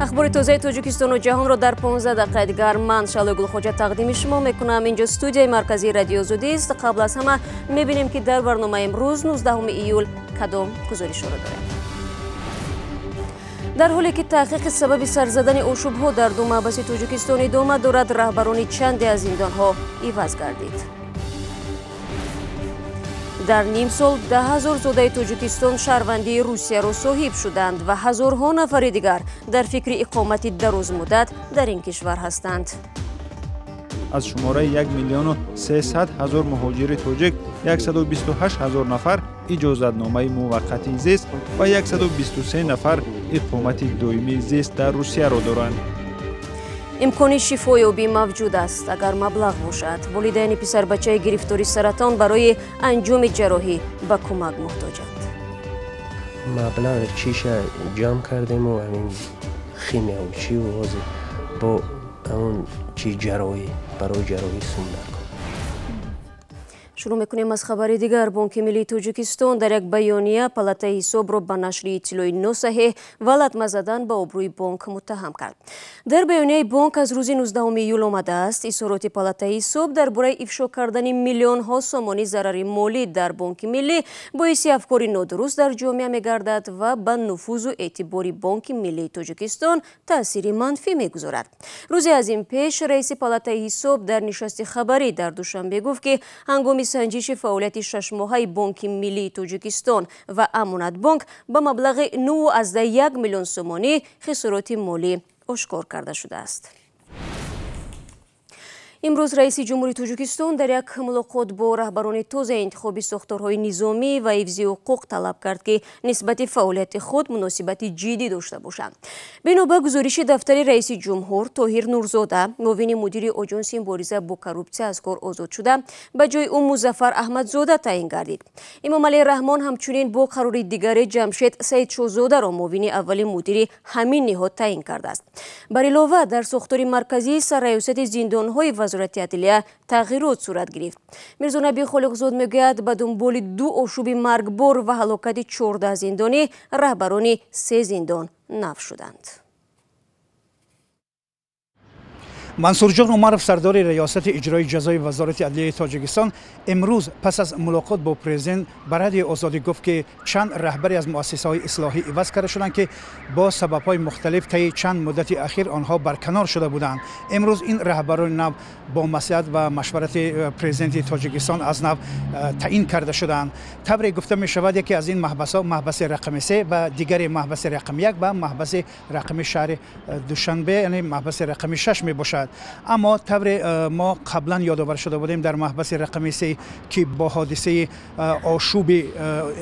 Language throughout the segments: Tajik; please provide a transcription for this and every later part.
Ахбори тозаи Тоҷикистону ҷаҳонро дар 15 дақиқаи дигар ман Шалои Гулхоҷа тақдими шумо мекунам. Инҷо студияи марказии Радиои Озодист. Қабл аз ҳама мебинем, ки дар барномаи имрӯз 19 июл кадом гузоришҳоро дорем. Дар ҳоле ки таҳқиқи сабаби сарзадани ошӯбҳо дар ду маҳбаси Тоҷикистон идома дорад, раҳбарони чанде аз зиндонҳо иваз гардид. Дар ним сол 10 000 зодаи Тоҷикистон шаҳрвандии Русияро соҳиб шуданд ва ҳазорҳо нафари дигар дар фикри иқомати дарозмуддат дар ин кишвар ҳастанд. Аз шумораи 1 300 000 муҳоҷири тоҷик 128 000 нафар иҷозатномаи муваққатии зист ва 123 нафар иқомати доимии зист дар Русияро доранд. Имкони шифоёбӣ мавҷуд аст, агар маблағ бошад. Волидайни писарбачаи гирифтори саратон барои анҷоми ҷарроҳӣ ба кӯмак муҳтоҷанд. Маблағи чиша ҷамъ кардему ҳамин химияву чиву ҳозир бо ҳамон чи ҷарроҳӣ барои ҷарроҳӣ сум даркор. Шурӯъ мекунем аз хабари дигар. Бонки Миллии Тоҷикистон дар як баёния палатаи ҳисобро ба нашри иттилои носаҳеҳ ва латма задан ба обрӯи бонк муттаҳам кард. Дар баёнияи бонк аз рӯзи 19 июл омадааст, изҳороти палатаи ҳисоб дар бораи ифшо кардани миллионҳо сомонӣ зарари молӣ дар Бонки Миллӣ боиси афкори нодуруст дар ҷомеа мегардад ва ба нуфузу эътибори Бонки Миллии Тоҷикистон таъсири манфӣ мегузорад. Рӯзе аз ин пеш раиси палатаи ҳисоб дар нишасти хабарӣ дар Душанбе гуфт, ки ҳангоми санҷиши фаъолияти шашмоҳаи Бонки Миллии Тоҷикистон ва Амонатбонк ба маблағи 9,1 миллион сомонӣ хисороти молӣ ошкор карда шудааст. Имрӯз раиси ҷумҳури Тоҷикистон дар як мулоқот бо раҳбарони тозаи интихоби сохторҳои низомӣ ва ҳифзи ҳуқуқ талаб кард, ки нисбати фаъолияти худ муносибати ҷиддӣ дошта бошанд. Бино ба гузориши дафтари раиси ҷумҳур, Тоҳир Нурзода, муовини мудири Оҷонси мубориза бо коррупсия аз кор озод шуда, ба ҷои ӯ Музаффар Аҳмадзода таъин гардид. Эмомалӣ Раҳмон ҳамчунин бо қарори дигаре Ҷамшед Саидшоҳзодаро муовини аввали мудири ҳамин ниҳод таъин кардааст. Бар илова, дар сохтори марказии сарраёсати зиндонҳои Вазорати адлия тағйирот сурат гирифт. Мирзонаби Холиқзод мегӯяд, ба дунболи ду ошӯби маргбор ва ҳалокати 14 зиндонӣ раҳбарони 3 зиндон нав шуданд. Мансурҷон Умаров, сардори риёсати иҷрои ҷазои Вазорати адлияи Тоҷикистон, имрӯз пас аз мулоқот бо президент ба Радиои Озодӣ гуфт, ки чанд раҳбаре аз муассисаҳои ислоҳӣ иваз карда шуданд, ки бо сабабҳои мухталиф таи чанд муддати ахир онҳо барканор шуда буданд. Имрӯз ин раҳбарони нав бо маслиҳат ва машварати президенти Тоҷикистон аз нав таъин карда шуданд. Тавре гуфта мешавад, яке аз ин маҳбасҳо маҳбаси рақами 3 ва дигаре маҳбаси рақами 1 ва маҳбаси рақами шаҳри Душанбе, яъне маҳбаси рақами 6 мебошад. Аммо тавре мо қаблан ёдовар шуда будем, дар маҳбаси рақами 3, ки бо ҳодисаи ошӯби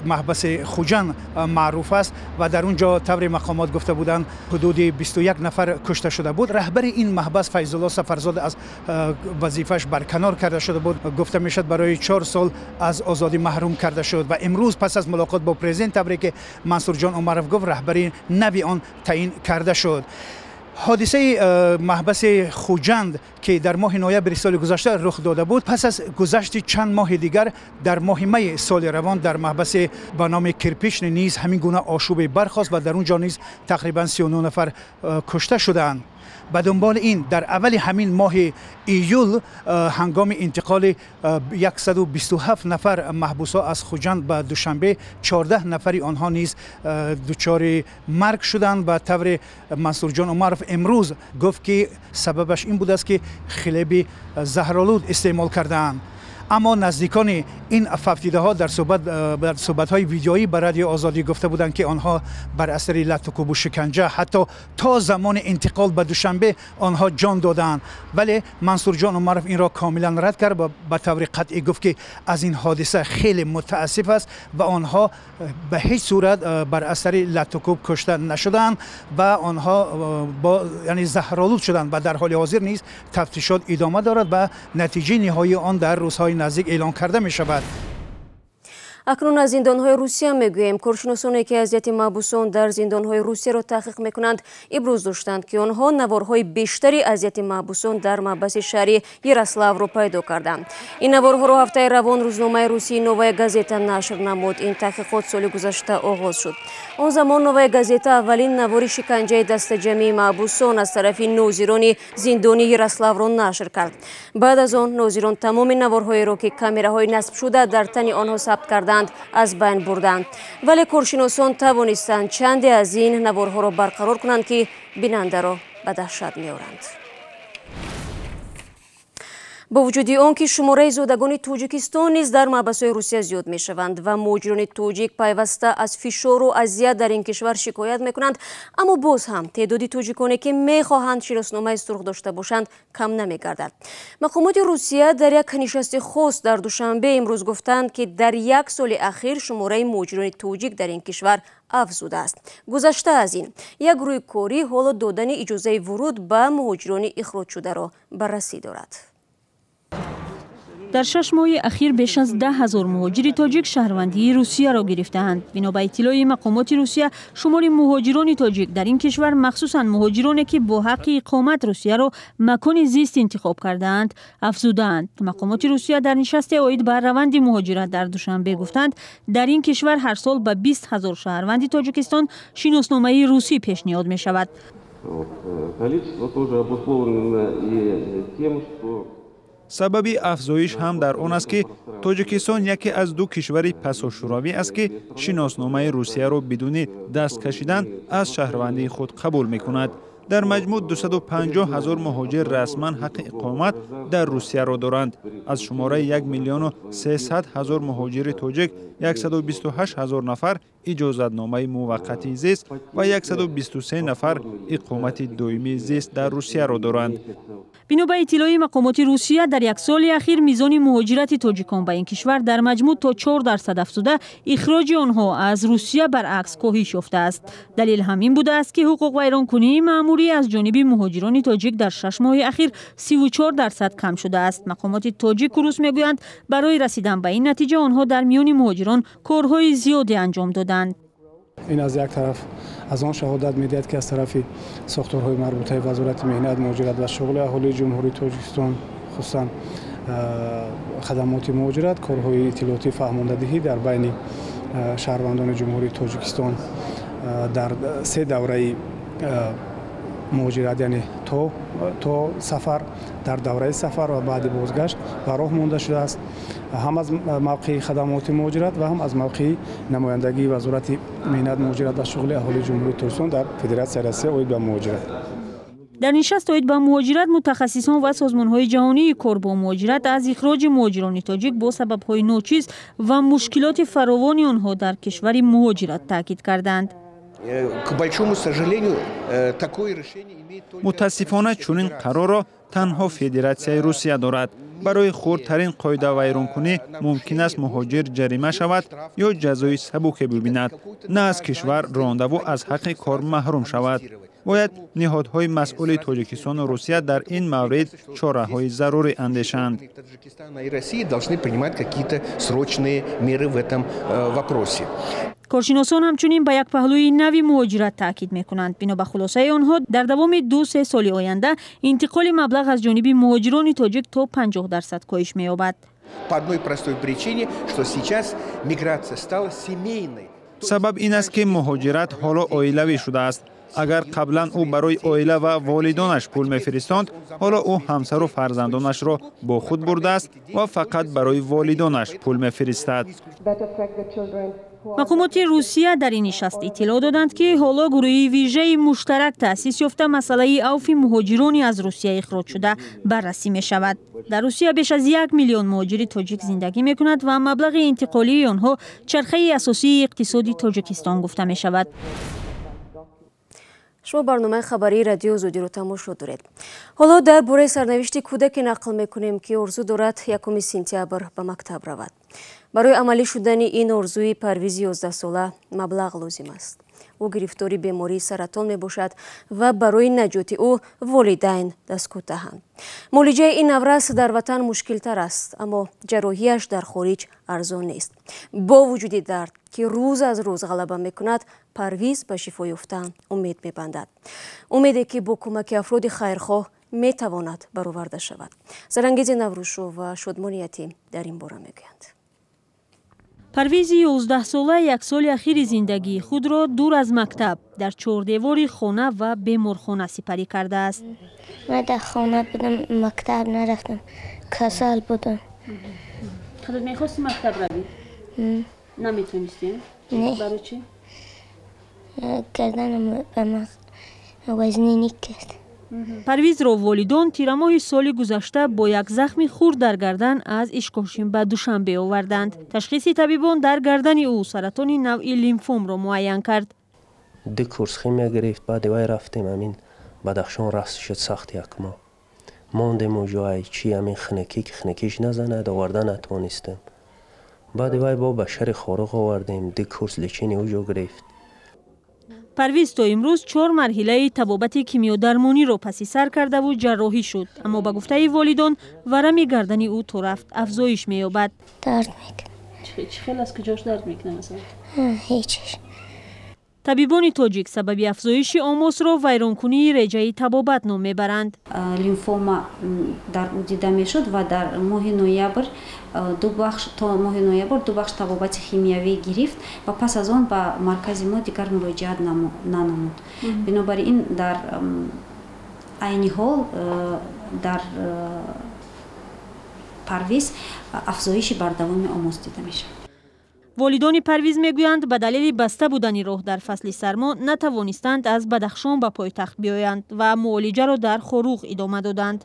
маҳбаси Хуҷанд маъруф аст ва дар он ҷо тавре мақомот гуфта буданд ҳудуди 21 нафар кушта шуда буд, раҳбари ин маҳбас Файзулло Сафарзода аз вазифааш барканор карда шуда буд. Гуфта мешавад, барои 4 сол аз озодӣ маҳрум карда шуд ва имрӯз пас аз мулоқот бо президент, тавре ки Мансурҷон Умаров гуфт, раҳбари нави он таъин карда шуд. Ҳодисаи маҳбаси Хуҷанд, ки дар моҳи ноябри соли гузашта рух дода буд, пас аз гузашти чанд моҳи дигар дар моҳи майи соли равон дар маҳбаси ба номи Кирпични низ ҳамин гуна ошӯбе бархост ва дар он ҷо низ тақрибан 39 нафар кушта шудаанд. Ба дунболи ин дар аввали ҳамин моҳи июл ҳангоми интиқоли 127 нафар маҳбусҳо аз Хуҷанд ба Душанбе 14 нафари онҳо низ дучори марг шуданд. Ба тавре Мансурҷон Умаров имрӯз гуфт, ки сабабаш ин будааст, ки хлеби заҳролуд истеъмол кардаанд. Аммо наздикони ин фавтидаҳо дар суҳбатҳои видеоӣ ба Радиои Озодӣ гуфта буданд, ки онҳо бар асари латукӯбу шиканҷа ҳатто то замони интиқол ба Душанбе онҳо ҷон додаанд. Вале Мансурҷон Умаров инро комилан рад кард ва ба таври қатъӣ гуфт, ки аз ин ҳодиса хеле мутаассиф аст ва онҳо ба ҳеҷ сурат бар асари латукӯб кушта нашудаанд ва онҳо яъне заҳролуд шуданд ва дар ҳоли ҳозир низ тафтишот идома дорад ва натиҷаи ниҳоии он дар рӯзҳои наздик эълон карда мешавад. Акнун аз зиндонҳои Русия мегӯем. Коршиносоне ки азияти маҳбусон дар зиндонҳои Русияро таҳқиқ мекунанд, иброз доштанд, ки онҳо наворҳои бештари азияти маҳбусон дар маҳбаси шаҳри Ярославро пайдо карданд. Ин наворҳоро ҳафтаи равон рӯзномаи русии «Новая газета» нашр намуд. Ин таҳқиқот соли гузашта оғоз шуд. Он замон «Новая газета» аввалин навори шиканҷаи дастаҷамъии маҳбусон аз тарафи нозирони зиндони Ярославро нашр кард. Баъд аз он нозирон тамоми наворҳоеро, ки камераҳои насбшуда дар тани онҳо сабт карданд, аз байн бурданд. Вале коршиносон тавонистанд чанде аз ин наворҳоро барқарор кунанд, ки бинандаро ба даҳшат меоранд. Бо вуҷуди он ки шумораи зодагони Тоҷикистон низ дар маҳбасҳои Русия зиёд мешаванд ва муҳоҷирони тоҷик пайваста аз фишору азият дар ин кишвар шикоят мекунанд, аммо боз ҳам теъдоди тоҷиконе, ки мехоҳанд шиносномаи сурх дошта бошанд, кам намегардад. Мақомоти Русия дар як нишасти хос дар Душанбе имрӯз гуфтанд, ки дар як соли ахир шумораи муҳоҷирони тоҷик дар ин кишвар афзудааст. Гузашта аз ин, як гурӯҳи корӣ ҳоло додани иҷозаи вуруд ба муҳоҷирони ихроҷшударо баррасӣ дорад. Дар 6 моҳи ахир беш аз 10 000 муҳоҷири тоҷик шаҳрвандии Русияро гирифтаанд. Бино ба иттилои мақомоти Русия, шумори муҳоҷирони тоҷик дар ин кишвар, махсусан муҳоҷироне, ки бо ҳаққи иқомат Русияро макони зист интихоб кардаанд, афзудаанд. Мақомоти Русия дар нишасте оид ба раванди муҳоҷират дар Душанбе гуфтанд, дар ин кишвар ҳар сол ба 20 000 шаҳрванди Тоҷикистон шиносномаи русӣ пешниҳод мешавад. Количество тоже обусловлено и тем, что Сабаби афзоиш ҳам дар он аст, ки Тоҷикистон яке аз ду кишвари пасошӯравӣ аст, ки шиносномаи Русияро бидуни даст кашидан аз шаҳрвандии худ қабул мекунад. Дар маҷмӯъ 250 ҳазор муҳоҷир расман ҳаққи иқомат дар Русияро доранд. Аз шумораи 1 миллиону 300 ҳазор муҳоҷири тоҷик 128 ҳазор нафар иҷозатномаи муваққатии зист ва 123 нафар иқомати доимии зист дар Русияро доранд. Бино ба иттилои мақомоти Русия, дар як соли ахир мизони муҳоҷирати тоҷикон ба ин кишвар дар маҷмӯъ то 4% афзуда, ихроҷи онҳо аз Русия баръакс коҳиш ёфтааст. Далел ҳам ин будааст, ки ҳуқуқвайронкунии маъмурӣ аз ҷониби муҳоҷирони тоҷик дар 6 моҳи ахир 34% кам шудааст. Мақомоти тоҷику рус мегӯянд, барои расидан ба ин натиҷа онҳо дар миёни муҳоҷирон корҳои зиёде анҷом доданд. Ин аз як тараф аз он шаҳодат медиҳад, ки аз тарафи сохторҳои марбутаи Вазорати меҳнат, муҳоҷират ва шуғли аҳолии Ҷумҳурии Тоҷикистон, хусусан хадамоти муҳоҷират, корҳои иттилоотӣ, фаҳмондадиҳӣ дар байни шаҳрвандони Ҷумҳурии Тоҷикистон дар се давраи муҳоҷират, яъне то сафар, дар давраи сафар ва баъди бозгашт ба роҳ монда шудааст, ҳам аз мавқеи хадамоти муҳоҷират ва ҳам аз мавқеи намояндагии Вазорати меҳнат, муҳоҷират ва шуғли аҳолии Ҷумҳурии Тоҷикистон дар Федератсияи Россия оид ба муҳоҷират. Дар нишаст оид ба муҳоҷират мутахассисон ва созмонҳои ҷаҳонии кор бо муҳоҷират аз ихроҷи муҳоҷирони тоҷик бо сабабҳои ночиз ва мушкилоти фаровони онҳо дар кишвари муҳоҷират таъкид карданд. К большому сожалению, такое решение имеет только Мутаассифона, чунин қарорро танҳо Федератсияи Русия дорад. Барои хурдтарин қоидавайронкунӣ мумкин аст муҳоҷир ҷарима шавад ё ҷазои сабуке бибинад, на аз кишвар рондаву аз ҳаққи кор маҳрум шавад. Бояд ниҳодҳои масъули Тоҷикистону Русия дар ин маврид чораҳои зарурӣ андешанд. Таджикистана и России должны принимать какие-то срочные меры в этом вопросе. Коршиносон ҳамчунин ба як паҳлӯи нави муҳоҷират таъкид мекунанд. Бино ба хулосаи онҳо, дар давоми 2-3 соли оянда интиқоли маблағ аз ҷониби муҳоҷирони тоҷик то 50% коҳиш меёбад. По одной простой причине, что сейчас миграция стала семейной. Сабаб ин аст, ки муҳоҷират ҳоло оилавӣ шудааст. Агар қаблан ӯ барои оила ва волидонаш пул мефиристонд, ҳоло ӯ ҳамсару фарзандонашро бо худ бурдааст ва фақат барои волидонаш пул мефиристад. Мақомоти Русия дар ин нишаст иттилоъ доданд, ки ҳоло гурӯҳи вижаи муштарак таъсис ёфта, масъалаи авфи муҳоҷирони аз Русия ихроҷшуда баррасӣ мешавад. Дар Русия беш аз 1 миллион муҳоҷири тоҷик зиндагӣ мекунад ва маблағи интиқолии онҳо чархаи асосии иқтисоди Тоҷикистон гуфта мешавад. Шумо барномаи хабарии Радиои Озодиро тамошо доред. Ҳоло дар бораи сарнавишти кӯдаке нақл мекунем, ки орзу дорад 1 сентябр ба мактаб равад. Барои амалӣ шудани ин орзуи Парвизи 11сола маблағ лозим аст. Ӯ гирифтори бемории саратон мебошад ва барои наҷоти ӯ волидайн дасткӯтаҳанд. Муолиҷаи ин наврас дар ватан мушкилтар аст, аммо ҷарроҳияш дар хориҷ арзон нест. Бо вуҷуди дард, ки рӯз аз рӯз ғалаба мекунад, Парвиз ба шифо ёфтан умед мебандад. Умеде ки бо кӯмаки афроди хайрхоҳ метавонад бароварда шавад. Зарангези Наврӯзшо ва Шодмони Ятим дар ин бора мегӯянд. Парвизи 11сола як соли ахири зиндагии худро дур аз мактаб дар чордевори хона ва беморхона сипарӣ кардааст. Ман дар хона будам, мактаб нарафтам, касал будам. Худат мехости мактаб равӣ? Наметонистӣ? Не. Барои чӣ? Гарданам ба ман вазнинӣ кард. Парвизро волидон тирамоҳи соли гузашта бо як захми хурд дар гардан аз Ишкошим ба Душанбе оварданд. Ташхиси табибон дар гардани ӯ саратони навъи лимфомро муайян кард. Ду курс химия гирифт, баъди вай рафтем ҳамин Бадахшон, раст шуд сахт як моҳ. Мондем уҷо, чи ҳамин хунукӣ ки хунукиш назанад, оварда натавонистем. Баъди вай бо ба шаҳри Хоруғ овардем, ду курс лечение уҷо гирифт. Парвиз то имрӯз 4 марҳилаи табобати кимиёдармониро паси сар кардаву ҷарроҳӣ шуд, аммо ба гуфтаи волидон варами гардани ӯ то рафт афзоиш меёбад. Дард мекунад. Чӣ хел аз куҷош дард мекунад масалан? Ҳечиш. Табибони тоҷик сабаби афзоиши омосро вайронкунии реҷаи табобат ном мебаранд. Лимфома дар ӯ дида мешуд ва дар моҳи ноябр ду бахш то моҳи ноябр ду бахш табобати химиявӣ гирифт ва пас аз он ба маркази мо дигар муроҷиат нанамуд. Бинобар ин дар айни ҳол дар Парвиз афзоиши бардавоми омос дида мешавад. Волидони Парвиз мегӯянд, ба далели баста будани роҳ дар фасли сармо натавонистанд аз Бадахшон ба пойтахт биёянд ва муолиҷаро дар Хоруғ идома доданд.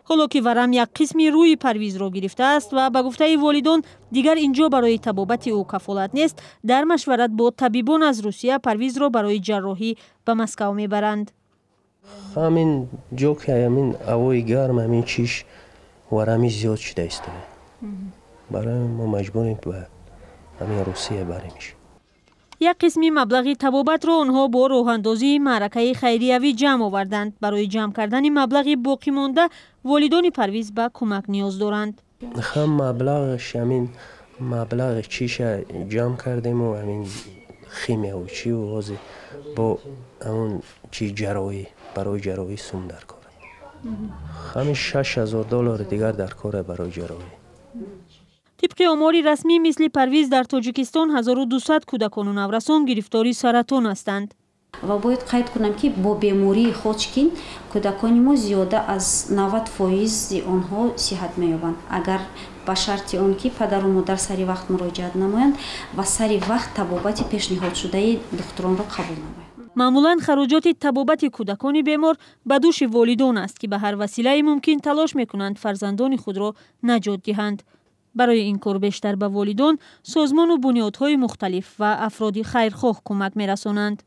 Ҳоло ки варам як қисми рӯи Парвизро гирифтааст ва ба гуфтаи волидон дигар инҷо барои табобати ӯ кафолат нест, дар машварат бо табибон аз Русия Парвизро барои ҷарроҳӣ ба Москав мебаранд. Ҳамин ҷо ки ҳамин ҳавои гарм, ҳамин чиш варами зиёд шуда истода. Барои мо маҷбурем ба ҳамин Русия баремиш. Як қисми маблағи табобатро онҳо бо роҳандозии маъракаи хайриявӣ ҷамъ оварданд. Барои ҷамъ кардани маблағи боқимонда волидони Парвиз ба кӯмак ниёз доранд. Ҳам маблағаш ҳамин маблағи чиша ҷамъ кардему ҳамин химияву чиву ҳозир бо ҳамун чи ҷарроҳӣ барои ҷарроҳӣ сум дар кор. Ҳамин $6000 дигар дар кор барои ҷарроҳӣ. Тибқи омори расмӣ, мисли Парвиз дар Тоҷикистон 1200 кӯдакону наврасон гирифтори саратон ҳастанд. Ва бояд қайд кунам, ки бо бемории Хоҷкин кӯдакони мо зиёда аз 90% онҳо сиҳат меёбанд, агар ба шарти он ки падару модар сари вақт муроҷиат намоянд ва сари вақт табобати пешниҳодшудаи духтуронро қабул намоянд. Маъмулан хароҷоти табобати кӯдакони бемор ба дӯши волидон аст, ки ба ҳар василаи мумкин талош мекунанд фарзандони худро наҷот диҳанд. Барои ин кор бештар ба волидон созмону бунёдҳои мухталиф ва афроди хайрхоҳ кӯмак мерасонанд.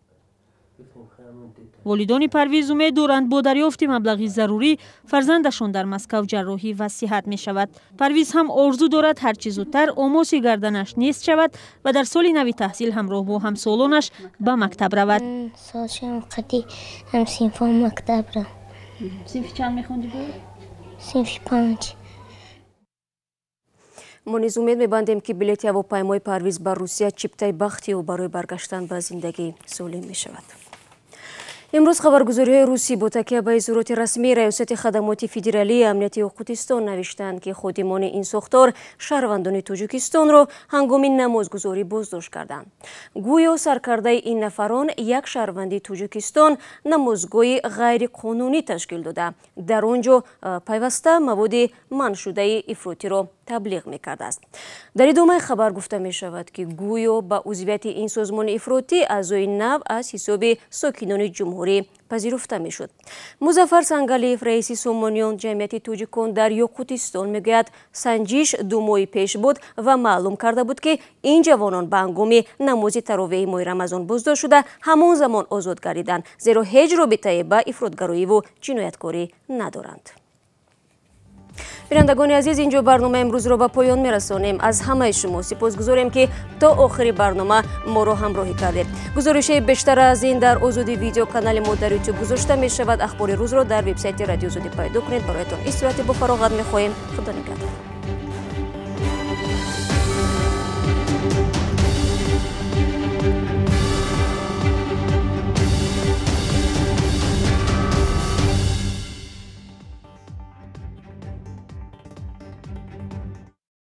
Волидони Парвиз умед доранд, бо дарёфти маблағи зарурӣ фарзандашон дар Москав ҷарроҳӣ ва сиҳат мешавад. Парвиз ҳам орзу дорад ҳарчи зудтар омоси гарданаш нест шавад ва дар соли нави таҳсил ҳамроҳ бо ҳамсолонаш ба мактаб равад. Солшам қади ҳамсинфон мактаб рав. Синфи чанд мехондӣ бо? Синфи 5. Мо низ умед мебандем, ки билети ҳавопаймои Парвиз ба Русия чиптаи бахти ӯ барои баргаштан ба зиндагии солим мешавад. Имрӯз хабаргузориҳои русӣ бо такя ба изҳороти расмии Раёсати хадамоти федералии амнияти Ёқутистон навиштанд, ки ходимони ин сохтор шаҳрвандони Тоҷикистонро ҳангоми намозгузорӣ боздошт карданд. Гӯё саркардаи ин нафарон як шаҳрванди Тоҷикистон намозгоҳи ғайриқонунӣ ташкил дода, дар он ҷо пайваста маводи манъшудаи ифротиро таблиғ мекардааст. Дар идомаи хабар гуфта мешавад, ки гӯё ба узвияти ин созмони ифротӣ аъзои нав аз ҳисоби сокинони ҷумҳурӣ пазируфта мешуд. Музаффар Сангалиев, раиси Сомониён ҷамъияти тоҷикон дар Ёқутистон, мегӯяд, санҷиш 2 моҳи пеш буд ва маълум карда буд, ки ин ҷавонон ба ҳангоми намози таровеҳи моҳи Рамазон боздошт шуда, ҳамон замон озод гардиданд, зеро ҳеҷ робитае ба ифротгароиву ҷинояткорӣ надоранд. Бинандагони азиз, инҷо барномаи имрӯзро ба поён мерасонем. Аз ҳамаи шумо сипосгузорем, ки то охири барнома моро ҳамроҳӣ кардед. Гузоришаи бештар аз ин дар Озодӣ Видео, канали мо дар Ютуб, гузошта мешавад. Ахбори рӯзро дар вебсайти Радио Озодӣ пайдо кунед. Бароятон истироҳати бофароғат мехоҳем. Худо нигаҳдор.